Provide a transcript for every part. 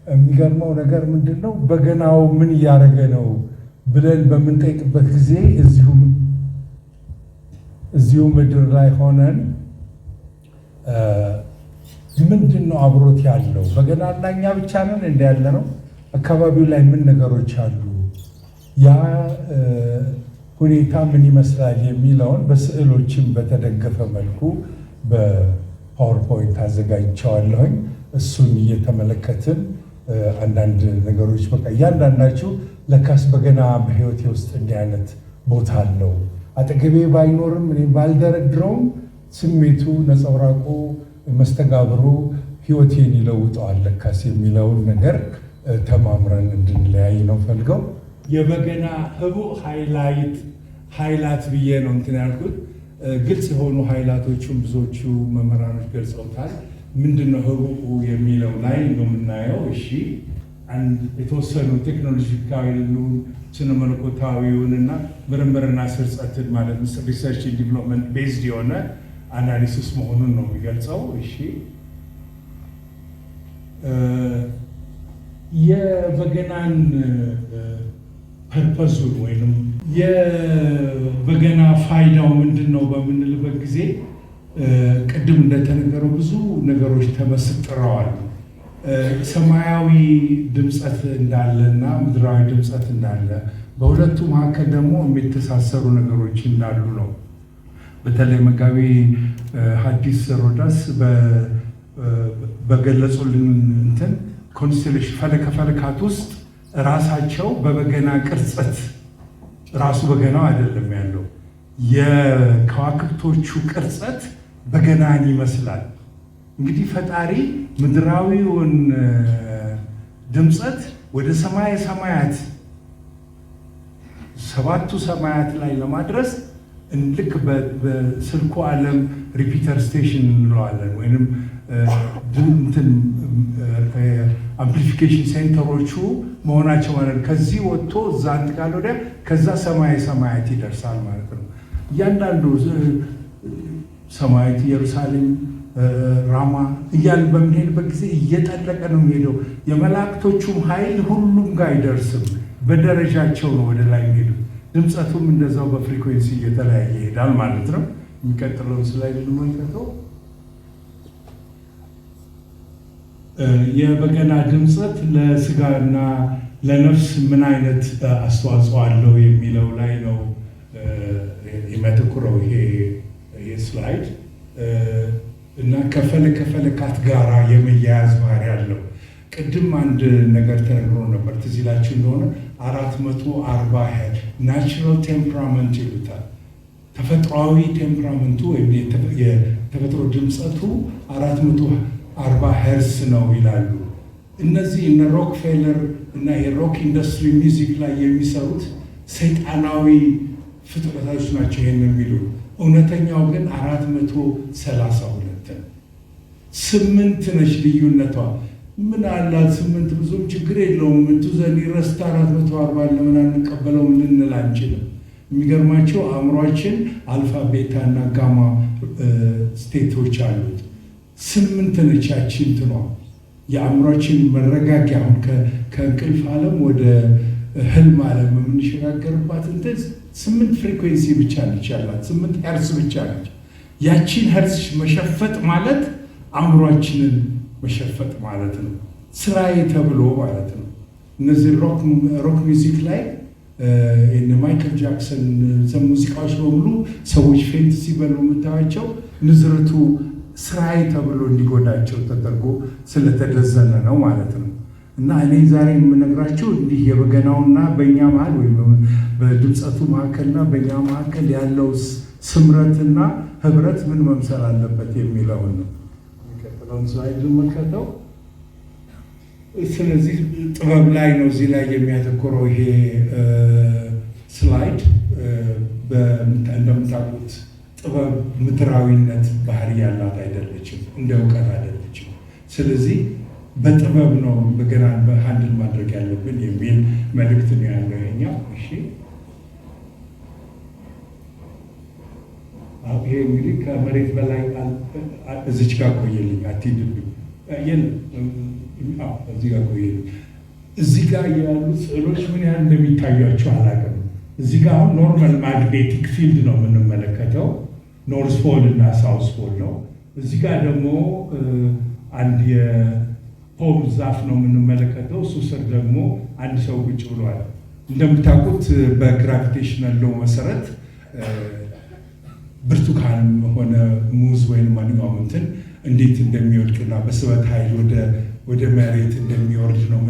የሚገርመው ነገር ምንድን ነው? በገናው ምን እያደረገ ነው ብለን በምንጠይቅበት ጊዜ እዚሁ ምድር ላይ ሆነን ምንድን ነው አብሮት ያለው? በገናና እኛ ብቻ ነን እንደ ያለ ነው? አካባቢው ላይ ምን ነገሮች አሉ? ያ ሁኔታ ምን ይመስላል የሚለውን በስዕሎችም በተደገፈ መልኩ በ PowerPoint አዘጋጅቸዋለሁኝ። እሱን እየተመለከትን አንዳንድ ነገሮች በቃ እያንዳንዳችሁ ለካስ በገና በሕይወቴ ውስጥ እንዲህ አይነት ቦታ አለው፣ አጠገቤ ባይኖርም እኔም ባልደረድረውም ስሜቱ፣ ነጸብራቁ፣ መስተጋብሩ ሕይወቴን ይለውጠዋል ለካስ የሚለውን ነገር ተማምረን እንድንለያይ ነው ፈልገው። የበገና ህቡዕ highlight ኃይላት ብዬ ነው እንትን ያልኩት። ግልጽ የሆኑ ኃይላቶቹን ብዙዎቹ መምህራኖች ገልጸውታል። ምንድን ነው ህቡዑ የሚለው ላይ ነው የምናየው። እሺ፣ አንድ የተወሰኑ ቴክኖሎጂካዊውን፣ ስነ መለኮታዊውን እና ምርምርና ስርጸትን ማለት research development based የሆነ analysis መሆኑን ነው የሚገልጸው። እሺ፣ የበገናን purpose ኡን ወይም የበገና ፋይዳው ምንድን ነው በምንልበት ጊዜ ቅድም እንደተነገረው ብዙ ነገሮች ተመስጥረዋል። ሰማያዊ ድምፀት እንዳለ እና ምድራዊ ድምፀት እንዳለ፣ በሁለቱ መካከል ደግሞ የሚተሳሰሩ ነገሮች እንዳሉ ነው። በተለይ መጋቢ ሐዲስ ሮዳስ በገለጹልን እንትን constellation ፈለከ ፈለካት ውስጥ ራሳቸው በበገና ቅርጸት፣ ራሱ በገናው አይደለም ያለው፣ የከዋክብቶቹ ቅርጸት በገናን ይመስላል። እንግዲህ ፈጣሪ ምድራዊውን ድምፀት ወደ ሰማየ ሰማያት፣ ሰባቱ ሰማያት ላይ ለማድረስ ልክ በስልኩ ዓለም repeater station እንለዋለን ወይንም እንትን amplification center ኦቹ መሆናቸው ማለት ነው። ከዚህ ወጥቶ እዛ እንትን ካለ ወዲያ ከዛ ሰማየ ሰማያት ይደርሳል ማለት ነው። እያንዳንዱ ሰማያዊት ኢየሩሳሌም፣ ራማ እያልን በምንሄድበት ጊዜ እየጠለቀ ነው የሚሄደው። የመላእክቶቹም ኃይል ሁሉም ጋር አይደርስም። በደረጃቸው ነው ወደ ላይ የሚሄዱት። ድምፀቱም እንደዛው በ frequency እየተለያየ ይሄዳል ማለት ነው። የሚቀጥለውን slide እንመልከተው። የበገና ድምፀት ለስጋና ለነፍስ ምን አይነት አስተዋጽኦ አለው የሚለው ላይ ነው የሚያተኩረው ይሄ slide እና ከፈለከ ፈለካት ጋራ የመያያዝ ባህሪ አለው። ቅድም አንድ ነገር ተነግሮ ነበር፣ ትዝ ይላችሁ እንደሆነ 440 natural temperament ይሉታል። ተፈጥሯዊ temperament ኡ ወይም የተፈጥሮ ድምፀቱ 440 ሄርስ ነው ይላሉ። እነዚህ እነ ሮክፌለር እና የ rock industry music ላይ የሚሰሩት ሰይጣናዊ ፍጥረታዎች ናቸው ይሄን የሚሉ። እውነተኛው ግን 432 ነው። 8 ነች ልዩነቷ። ምን አላት 8፣ ብዙም ችግር የለውም። To the nearest 440 ለምን አንቀበለውም ልንል አንችልም። የሚገርማቸው አእምሯችን alpha፣ beta እና gamma state ኦች አሉት። 8 ነች ያቺ እንትኗ፣ የአእምሯችን መረጋጊያ። አሁን ከእንቅልፍ ዓለም ወደ ህልም ዓለም የምንሸጋገርባት እንትን 8 frequency ብቻ ነች ያላት፣ 8 ሄርስ ብቻ ነች። ያቺን ሄርስ መሸፈጥ ማለት አእምሯችንን መሸፈጥ ማለት ነው። ስራዬ ተብሎ ማለት ነው። እነዚህ rock music ላይ ማይክል ጃክሰን ሙዚቃዎች በሙሉ ሰዎች faint ሲበሉ የምታያቸው ንዝረቱ ስራዬ ተብሎ እንዲጎዳቸው ተደርጎ ስለተደዘነ ነው ማለት ነው። እና እኔ ዛሬ የምነግራችሁ እንዲህ የበገናውና በእኛ መሀል ወይም በድምፀቱ መካከልና በእኛ መካከል ያለው ስምረትና ህብረት ምን መምሰል አለበት የሚለውን ነው። የሚቀጥለውን slide እንመልከተው። ስለዚህ ጥበብ ላይ ነው እዚህ ላይ የሚያተኩረው ይሄ slide። እንደምታውቁት ጥበብ ምድራዊነት ባህሪ ያላት አይደለችም፣ እንደ እውቀት አይደለችም። ስለዚህ በጥበብ ነው በገናን በ handle ማድረግ ያለብን የሚል መልእክት ነው ያለው ይሄኛው። እሺ፣ ይሄ እንግዲህ ከመሬት በላይ እዚች ጋር ቆየልኝ፣ አትሂድብኝ። የለም፣ እዚህ ጋር ቆይ፣ እዚህ ጋር ያሉት ስዕሎች ምን ያህል እንደሚታያቸው አላውቅም። እዚህ ጋር አሁን normal magnetic field ነው የምንመለከተው። North pole እና south pole ነው። እዚህ ጋር ደግሞ አንድ የፖም ዛፍ ነው የምንመለከተው። እሱ ስር ደግሞ አንድ ሰው ቁጭ ብሏል። እንደምታውቁት በ gravitational law መሰረት ብርቱካንም ሆነ ሙዝ ወይም ማንኛውም እንትን እንዴት እንደሚወድቅና በስበት ኃይል ወደ መሬት እንደሚወርድ ነው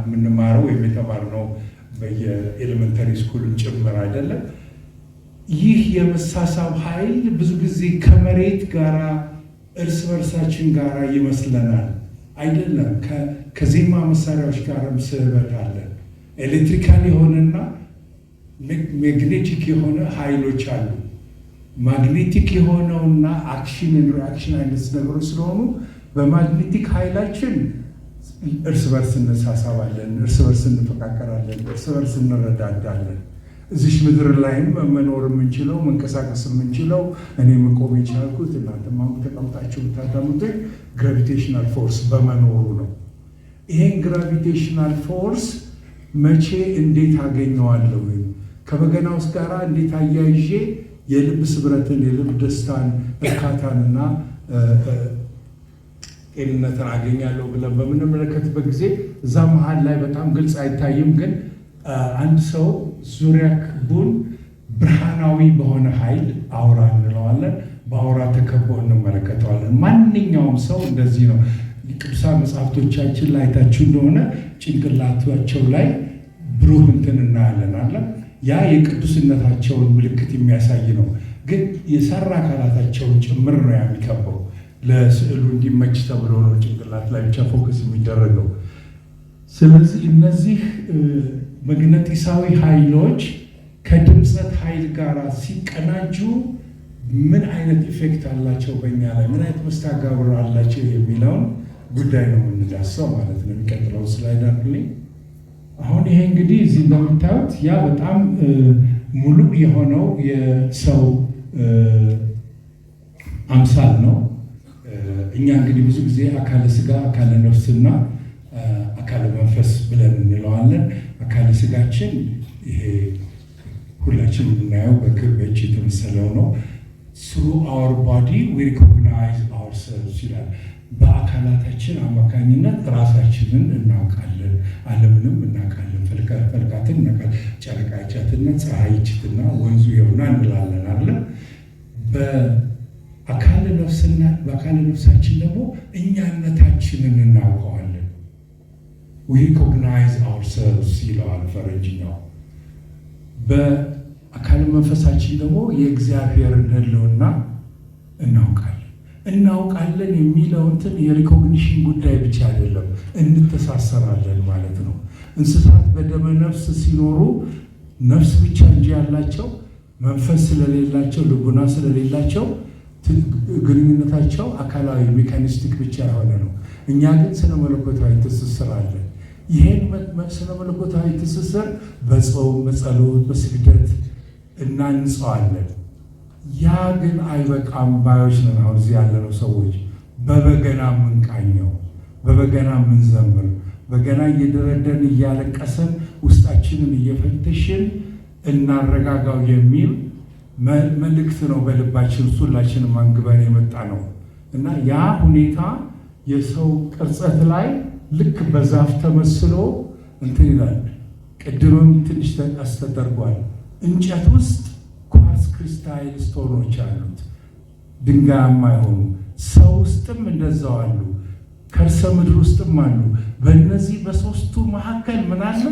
የምንማረው ወይም የተማርነው በየ elementary school ም ጭምር አይደለም። ይህ የመሳሳብ ኃይል ብዙ ጊዜ ከመሬት ጋራ እርስ በርሳችን ጋራ ይመስለናል። አይደለም። ከዜማ መሳሪያዎች ጋርም ስህበት አለን። Electrical የሆነና magnetic የሆነ ኃይሎች አሉ። Magnetic የሆነውና action reaction አይነት ነገሮች ስለሆኑ በ magnetic ኃይላችን እርስ በርስ እንሳሳባለን፣ እርስ በርስ እንፈቃቀራለን፣ እርስ በርስ እንረዳዳለን። እዚች ምድር ላይም መኖር የምንችለው፣ መንቀሳቀስ የምንችለው፣ እኔ መቆም የቻልኩት፣ እናንተም አሁን ተቀምጣችሁ ብታዳምጡኝ gravitational force በመኖሩ ነው። ይሄን gravitational force መቼ እንዴት አገኘዋለሁ? ከበገና ውስጥ ጋር እንዴት አያይዤ የልብ ስብረትን፣ የልብ ደስታን፣ እርካታንና ጤንነትን አገኛለሁ ብለን በምንመለከትበት ጊዜ እዛ መሀል ላይ በጣም ግልጽ አይታይም፣ ግን አንድ ሰው ዙሪያ ክቡን ብርሃናዊ በሆነ ኃይል aura እንለዋለን። በ aura ተከቦ እንመለከተዋለን። ማንኛውም ሰው እንደዚህ ነው። ቅዱሳን መጽሐፍቶቻችን ላይ አይታችሁ እንደሆነ ጭንቅላታቸው ላይ ብሩህ እንትን እናያለን አለ። ያ የቅዱስነታቸውን ምልክት የሚያሳይ ነው። ግን የሰራ አካላታቸውን ጭምር ነው የሚከበው። ለስዕሉ እንዲመች ተብሎ ነው ጭንቅላት ላይ ብቻ focus የሚደረገው። ስለዚህ እነዚህ መግነጢሳዊ ኃይሎች ከድምፀት ኃይል ጋር ሲቀናጁ ምን አይነት effect አላቸው በእኛ ላይ፣ ምን አይነት መስተጋብር አላቸው የሚለውን ጉዳይ ነው የምንዳስሰው ማለት ነው። የሚቀጥለው slide አድርግልኝ። አሁን ይሄ እንግዲህ እዚህ እንደምታዩት ያ በጣም ሙሉ የሆነው የሰው አምሳል ነው። እኛ እንግዲህ ብዙ ጊዜ አካለ ስጋ፣ አካለ ነፍስና አካለ መንፈስ ብለን እንለዋለን። አካለ ስጋችን ይሄ ሁላችን የምናየው በክብ በእጅ የተመሰለው ነው። "Through our body we recognize ourselves" ይላል። በአካላታችን አማካኝነት ራሳችንን እናውቃለን፣ ዓለምንም እናውቃለን፣ ፈልቃትን እናውቃለን። ጨረቃ ይቻትና ፀሐይ ይችትና ወንዙ ይኸውና እንላለን አለ። በአካለ ነፍስና በአካለ ነፍሳችን ደግሞ እኛነታችንን እናውቀዋለን። "We recognize ourselves" ይለዋል ፈረንጅኛው። በአካለ መንፈሳችን ደግሞ የእግዚአብሔርን ሕልውና እናውቃለን። እናውቃለን የሚለው እንትን የ recognition ጉዳይ ብቻ አይደለም፣ እንተሳሰራለን ማለት ነው። እንስሳት በደመ ነፍስ ሲኖሩ ነፍስ ብቻ እንጂ ያላቸው መንፈስ ስለሌላቸው፣ ልቡና ስለሌላቸው ግንኙነታቸው አካላዊ mechanistic ብቻ የሆነ ነው። እኛ ግን ስነ መለኮታዊ ትስስር አለን። ይሄን ስነ መለኮታዊ ትስስር በጾም፣ በጸሎት፣ በስግደት እናንጸዋለን። ያ ግን አይበቃም ባዮች ነን። አሁን እዚህ ያለነው ሰዎች በበገና የምንቃኘው፣ በበገና የምንዘምር፣ በገና እየደረደርን እያለቀስን ውስጣችንን እየፈተሽን እናረጋጋው የሚል መልእክት ነው በልባችን ውስጥ ሁላችንም አንግበን የመጣ ነው። እና ያ ሁኔታ የሰው ቅርጸት ላይ ልክ በዛፍ ተመስሎ እንትን ይላል። ቅድምም ትንሽ ጠቀስ ተደርጓል። እንጨት ውስጥ quartz crystal stone ኦች አሉት፣ ድንጋያማ የሆኑ። ሰው ውስጥም እንደዛው አሉ፣ ከርሰ ምድር ውስጥም አሉ። በእነዚህ በሶስቱ መካከል ምን አለ?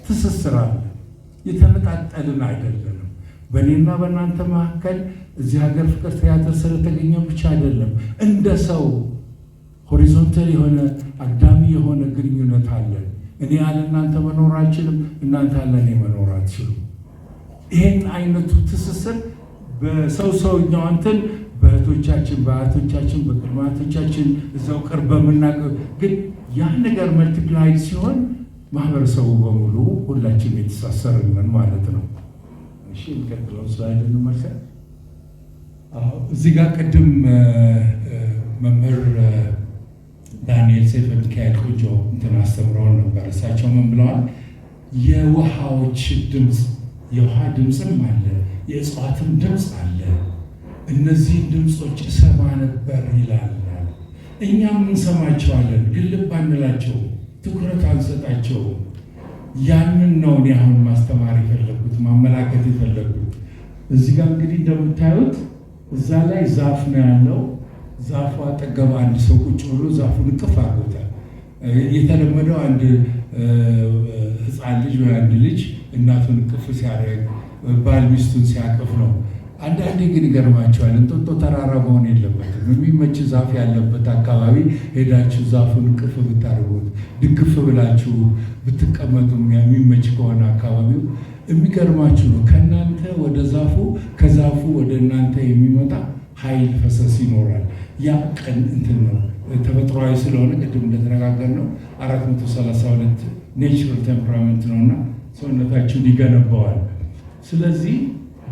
ትስስር አለ። የተነጣጠልን አይደለንም። በእኔና በእናንተ መካከል እዚህ ሀገር ፍቅር ቲያትር ስለተገኘ ብቻ አይደለም። እንደ ሰው horizontal የሆነ፣ አግዳሚ የሆነ ግንኙነት አለን። እኔ ያለ እናንተ መኖር አልችልም፣ እናንተ ያለ እኔ መኖር አትችሉም። ይሄን አይነቱ ትስስር በሰው ሰውኛው እንትን በእህቶቻችን፣ በአያቶቻችን፣ በቅድመ አያቶቻችን እዛው ቅርብ በምናውቀው ግን ያ ነገር multiplied ሲሆን ማህበረሰቡ በሙሉ ሁላችንም የተሳሰርን ማለት ነው። እሺ፣ የሚቀጥለው slide እንመልከት። እዚህ ጋር ቅድም መምህር ዳንኤል ሰይፈ ሚካኤል ቆንጆ እንትን አስተምረውን ነበር። እሳቸው ምን ብለዋል? የውሃዎች ድምፅ፣ የውሃ ድምፅም አለ፣ የእጽዋትም ድምፅ አለ። እነዚህን ድምፆች እሰማ ነበር ይላል። እኛም እንሰማቸዋለን፣ ግን ልብ አንላቸው፣ ትኩረት አንሰጣቸውም። ያንን ነው እኔ አሁን ማስተማር የፈለግኩት፣ ማመላከት የፈለግኩት። እዚህ ጋር እንግዲህ እንደምታዩት እዛ ላይ ዛፍ ነው ያለው። ዛፉ አጠገብ አንድ ሰው ቁጭ ብሎ ዛፉን እቅፍ አድርጎታል። የተለመደው አንድ ሕፃን ልጅ ወይ አንድ ልጅ እናቱን እቅፍ ሲያደርግ፣ ባል ሚስቱን ሲያቅፍ ነው። አንዳንዴ ግን ይገርማቸዋል። እንጦጦ ተራራ መሆን የለበትም። የሚመች ዛፍ ያለበት አካባቢ ሄዳችሁ ዛፉን እቅፍ ብታደርጉት፣ ድግፍ ብላችሁ ብትቀመጡ፣ የሚመች ከሆነ አካባቢው፣ የሚገርማችሁ ነው። ከእናንተ ወደ ዛፉ፣ ከዛፉ ወደ እናንተ የሚመጣ ኃይል ፈሰስ ይኖራል። ያ ቀን እንትን ነው፣ ተፈጥሯዊ ስለሆነ ቅድም እንደተነጋገርነው 432 natural temperament ነው እና ሰውነታችሁን ይገነባዋል። ስለዚህ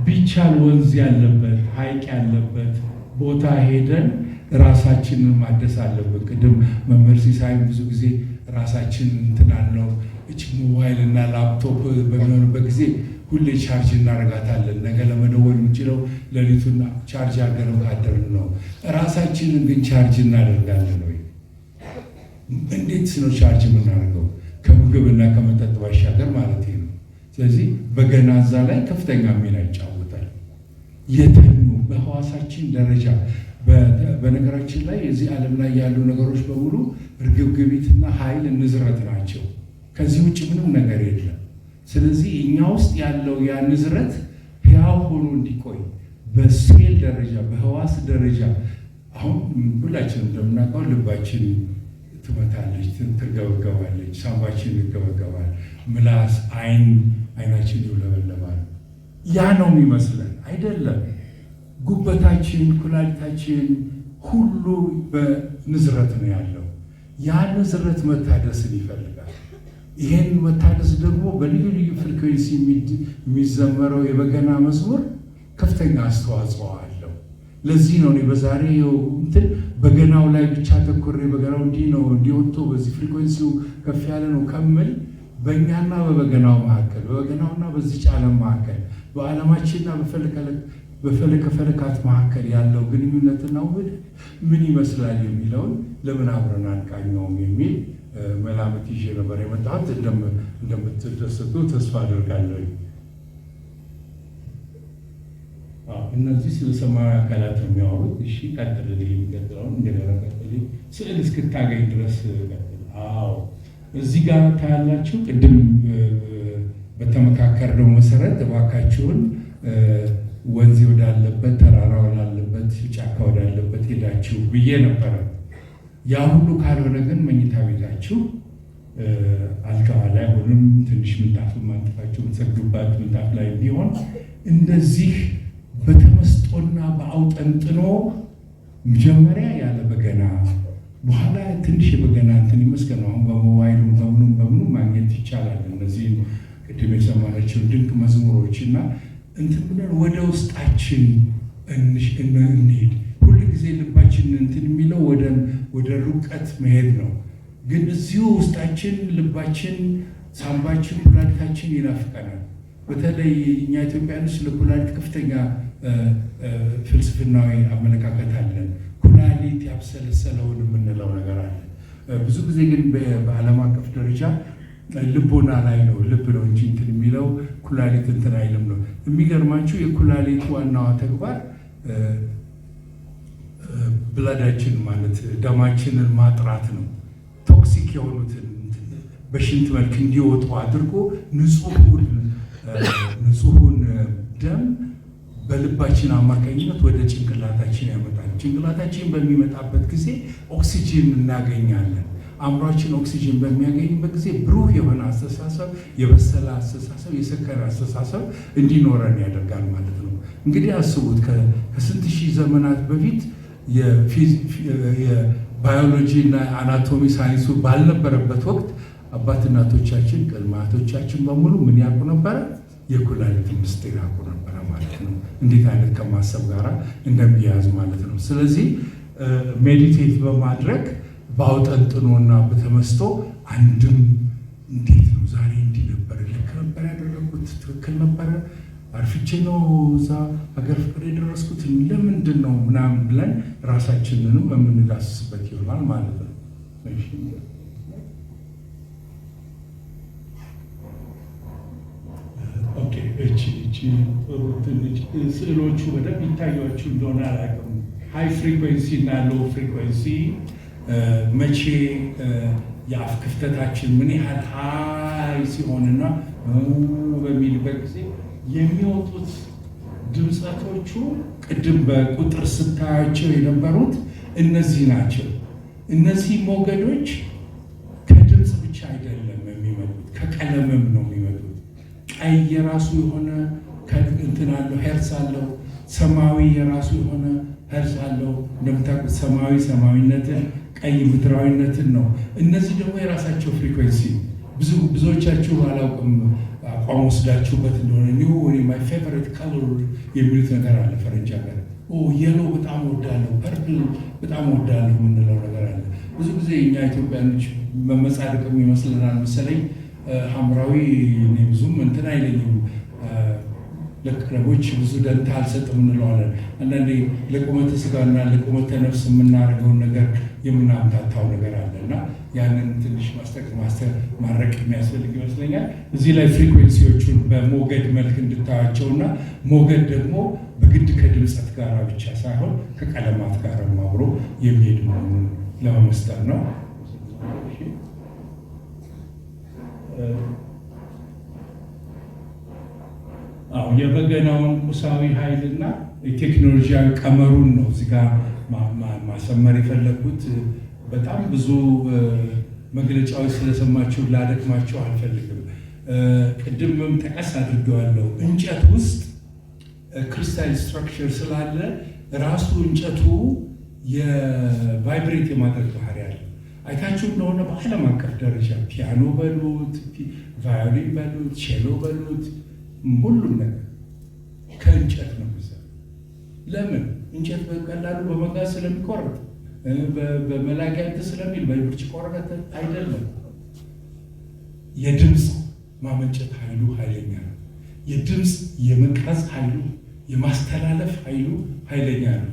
ቢቻል ወንዝ ያለበት፣ ሐይቅ ያለበት ቦታ ሄደን ራሳችንን ማደስ አለብን። ቅድም መምህር ሲሳይም ብዙ ጊዜ ራሳችንን እንትን አልነው፣ እች ሞባይል እና ላፕቶፕ በሚሆንበት ጊዜ ሁሌ charge እናደርጋታለን። ነገ ለመደወል የምንችለው ሌሊቱን charge አድርገነው ካደርን ነው። ራሳችንን ግን charge እናደርጋለን ወይ? እንዴት ነው charge የምናደርገው? ከምግብ እና ከመጠጥ ባሻገር ማለት ነው። ስለዚህ በገና እዛ ላይ ከፍተኛ ሚና ይጫወታል። የተኙ በህዋሳችን ደረጃ፣ በነገራችን ላይ የዚህ ዓለም ላይ ያሉ ነገሮች በሙሉ እርግብግቢትና ኃይል ንዝረት ናቸው። ከዚህ ውጭ ምንም ነገር የለም። ስለዚህ እኛ ውስጥ ያለው ያ ንዝረት ሕያው ሆኖ እንዲቆይ በሴል ደረጃ፣ በህዋስ ደረጃ፣ አሁን ሁላችንም እንደምናውቀው ልባችን ትመታለች፣ ትርገበገባለች፣ ሳምባችን ይርገበገባል፣ ምላስ፣ አይን፣ አይናችን ይውለበለባል። ያ ነው የሚመስለን፣ አይደለም። ጉበታችን፣ ኩላሊታችን ሁሉ በንዝረት ነው ያለው። ያ ንዝረት መታደስን ይፈልጋል። ይሄን መታደስ ደግሞ በልዩ ልዩ frequency የሚዘመረው የበገና መዝሙር ከፍተኛ አስተዋጽኦ አለው። ለዚህ ነው እኔ በዛሬው እንትን በገናው ላይ ብቻ አተኩሬ በገናው እንዲህ ነው፣ እንዲህ ወጥቶ በዚህ frequency ው ከፍ ያለ ነው ከምል፣ በእኛና በበገናው መካከል፣ በበገናውና በዚች ዓለም መካከል፣ በዓለማችንና በፈለከ ፈለካት መካከል ያለው ግንኙነትና ውህድ ምን ይመስላል የሚለውን ለምን አብረን አንቃኘውም የሚል መላምት ይዤ ነበር የመጣሁት። እንደምትደሰቱ ተስፋ አደርጋለሁ። እነዚህ ስለ ሰማያዊ አካላት ነው የሚያወሩት። እሺ ቀጥል፣ የሚቀጥለውን እንደገና ቀጥል፣ ስዕል እስክታገኝ ድረስ ቀጥል። አዎ፣ እዚህ ጋር ታያላችሁ። ቅድም በተመካከርነው መሰረት እባካችሁን ወንዝ ወዳለበት፣ ተራራ ወዳለበት፣ ጫካ ወዳለበት ሄዳችሁ ብዬ ነበረ። ያ ሁሉ ካልሆነ ግን መኝታ ቤታችሁ አልጋዋ ላይ ሆንም ትንሽ ምንጣፍ አንጥፋችሁ የምትሰግዱባት ምንጣፍ ላይ ቢሆን እንደዚህ በተመስጦና በአውጠንጥኖ፣ መጀመሪያ ያለ በገና፣ በኋላ ትንሽ የበገና እንትን፣ ይመስገን አሁን በሞባይሉም በምኑም በምኑም ማግኘት ይቻላል። እነዚህን ቅድም የሰማናቸውን ድንቅ መዝሙሮች እና እንትን ብለን ወደ ውስጣችን እንሂድ። ሁል ጊዜ ልባችን እንትን የሚለው ወደ ርቀት መሄድ ነው። ግን እዚሁ ውስጣችን ልባችን፣ ሳምባችን፣ ኩላሊታችን ይናፍቀናል። በተለይ እኛ ኢትዮጵያኖች ለኩላሊት ከፍተኛ ፍልስፍናዊ አመለካከት አለን። ኩላሊት ያብሰለሰለውን የምንለው ነገር አለ። ብዙ ጊዜ ግን በዓለም አቀፍ ደረጃ ልቦና ላይ ነው፣ ልብ ነው እንጂ እንትን የሚለው ኩላሊት እንትን አይልም ነው። የሚገርማችሁ የኩላሊት ዋናዋ ተግባር blood ኣችን ማለት ደማችንን ማጥራት ነው። Toxic የሆኑትን በሽንት መልክ እንዲወጡ አድርጎ ንጹሁን ደም በልባችን አማካኝነት ወደ ጭንቅላታችን ያመጣል። ጭንቅላታችን በሚመጣበት ጊዜ ኦክሲጅን እናገኛለን። አእምሯችን ኦክሲጅን በሚያገኝበት ጊዜ ብሩህ የሆነ አስተሳሰብ፣ የበሰለ አስተሳሰብ፣ የሰከነ አስተሳሰብ እንዲኖረን ያደርጋል ማለት ነው። እንግዲህ አስቡት፣ ከስንት ሺህ ዘመናት በፊት የባዮሎጂ እና anatomy ሳይንሱ ባልነበረበት ወቅት አባት እናቶቻችን፣ ቅድመ አያቶቻችን በሙሉ ምን ያውቁ ነበረ? የኩላሊት ምስጢር ያውቁ ነበረ ማለት ነው። እንዴት አይነት ከማሰብ ጋር እንደሚያያዝ ማለት ነው። ስለዚህ meditate በማድረግ በአውጠንጥኖና በተመስጦ አንድም እንዴት ነው ዛሬ እንዲህ ነበረ፣ ልክ ነበር ያደረጉት፣ ትክክል ነበረ፣ አርፍቼ ነው እዛ ሀገር ፍቅር የደረስኩት ለምንድን ነው ምናምን ብለን ራሳችንንም የምንዳስስበት ይሆናል ማለት ነው። እሺ። Okay፣ እቺ ጥሩ ትንሽ ስዕሎቹ በደንብ ይታያችሁ እንደሆነ አላውቅም። High frequency እና low frequency መቼ የአፍ ክፍተታችን ምን ያህል high ሲሆንና በሚልበት ጊዜ የሚወጡት ድምፀቶቹ ቅድም በቁጥር ስታያቸው የነበሩት እነዚህ ናቸው። እነዚህ ሞገዶች ከድምፅ ብቻ አይደለም የሚመጡት፣ ከቀለምም ነው የሚመጡት። ቀይ የራሱ የሆነ እንትን አለው፣ ሄርስ አለው። ሰማያዊ የራሱ የሆነ ሄርስ አለው። እንደምታውቁት ሰማያዊ ሰማያዊነትን፣ ቀይ ምድራዊነትን ነው። እነዚህ ደግሞ የራሳቸው frequency ብዙዎቻችሁ አላውቅም አቋም ወስዳችሁበት እንደሆነ new my favorite color የሚሉት ነገር አለ። ፈረንጅ ሀገር yellow በጣም ወዳለሁ፣ purple በጣም ወዳለሁ የምንለው ነገር አለ። ብዙ ጊዜ እኛ ኢትዮጵያኖች መመጻደቅም ይመስለናል መሰለኝ ሐምራዊ እኔ ብዙም እንትን አይለኝም፣ ለቀለሞች ብዙ ደንታ አልሰጥም እንለዋለን። አንዳንዴ ለቁመተ ስጋና ለቁመተ ነፍስ የምናደርገውን ነገር የምናምታታው ነገር አለ እና ያንን ትንሽ ማስተር ማድረቅ የሚያስፈልግ ይመስለኛል። እዚህ ላይ frequency ዎቹን በሞገድ መልክ እንድታያቸው እና ሞገድ ደግሞ በግድ ከድምፀት ጋር ብቻ ሳይሆን ከቀለማት ጋር አብሮ የሚሄድ መሆኑን ለመመስጠር ነው። አዎ፣ የበገናውን ቁሳዊ ኃይልና የቴክኖሎጂያዊ ቀመሩን ነው እዚህ ጋር ማሰመር የፈለግኩት። በጣም ብዙ መግለጫዎች ስለሰማችሁ ላደክማችሁ አልፈልግም። ቅድምም ጠቀስ አድርጌዋለሁ። እንጨት ውስጥ crystal structure ስላለ ራሱ እንጨቱ የ vibrate የማድረግ ባህሪ አለ። አይታችሁ እንደሆነ በዓለም አቀፍ ደረጃ ፒያኖ በሉት፣ ቫዮሊን በሉት፣ ቼሎ በሉት ሁሉም ነገር ከእንጨት ነው የሚሰራው። ለምን? እንጨት በቀላሉ በመጋዝ ስለሚቆረጥ፣ በመላጊያ እንትን ስለሚል፣ በብርጭቆ ወረቀት አይደለም። የድምፅ ማመንጨት ኃይሉ ኃይለኛ ነው። የድምፅ የመቅረጽ ኃይሉ፣ የማስተላለፍ ኃይሉ ኃይለኛ ነው።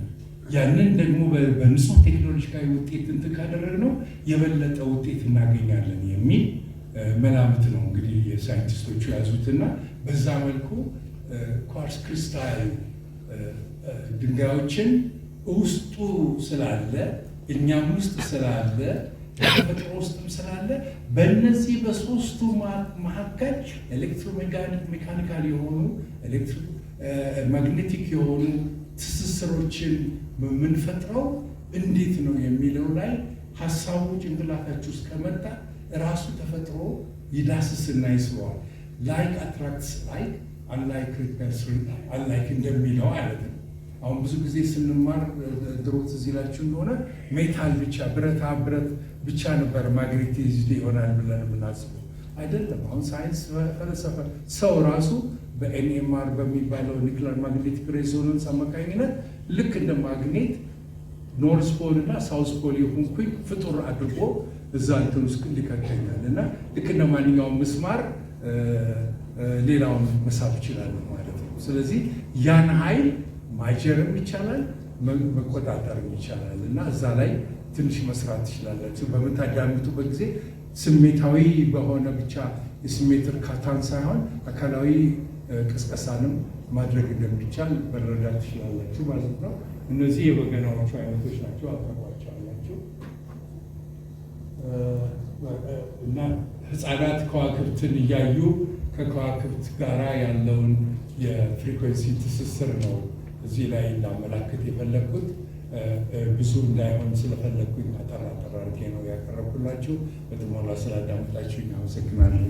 ያንን ደግሞ በንጹህ ቴክኖሎጂካዊ ውጤት እንትን ካደረግነው የበለጠ ውጤት እናገኛለን የሚል መላምት ነው እንግዲህ የሳይንቲስቶቹ የያዙትና በዛ መልኩ quartz crystal ድንጋዮችን ውስጡ ስላለ፣ እኛም ውስጥ ስላለ፣ ተፈጥሮ ውስጥም ስላለ በእነዚህ በሶስቱ መካከል electromechanical የሆኑ electromagnetic የሆኑ ትስስሮችን የምንፈጥረው እንዴት ነው የሚለው ላይ ሀሳቡ ጭንቅላታችሁ ውስጥ ከመጣ ራሱ ተፈጥሮ ይዳስስና ይስበዋል። Like attracts like, unlike repels unlike እንደሚለው አይነት ነው። አሁን ብዙ ጊዜ ስንማር ድሮ ትዝ ይላችሁ እንደሆነ metal ብቻ፣ ብረታ ብረት ብቻ ነበር magnetized ይሆናል ብለን የምናስበው፣ አይደለም። አሁን ሳይንስ ፈለሰፈ። ሰው ራሱ በ NMR በሚባለው nuclear magnetic resonance አማካኝነት ልክ እንደ ማግኔት north pole እና south pole የሆንኩኝ ፍጡር አድርጎ እዛ እንትን ውስጥ ሊከተኛል እና ልክ እንደ ማንኛውም ምስማር ሌላውን መሳብ ይችላሉ ማለት ነው። ስለዚህ ያን ኃይል ማጀርም ይቻላል፣ መቆጣጠርም ይቻላል እና እዛ ላይ ትንሽ መስራት ትችላላችሁ። በምታዳምጡበት ጊዜ ስሜታዊ በሆነ ብቻ የስሜት እርካታን ሳይሆን አካላዊ ቅስቀሳንም ማድረግ እንደሚቻል መረዳት ትችላላችሁ ማለት ነው። እነዚህ የበገናዎቹ አይነቶች ናቸው። አታውቋቸዋላችሁ። እና ህፃናት ከዋክብትን እያዩ ከከዋክብት ጋራ ያለውን የ frequency ትስስር ነው እዚህ ላይ ላመላክት የፈለግኩት። ብዙ እንዳይሆን ስለፈለግኩኝ አጠር አጠር አድርጌ ነው ያቀረብኩላችሁ። በጥሞና ስላዳመጣችሁኝ አመሰግናለሁ።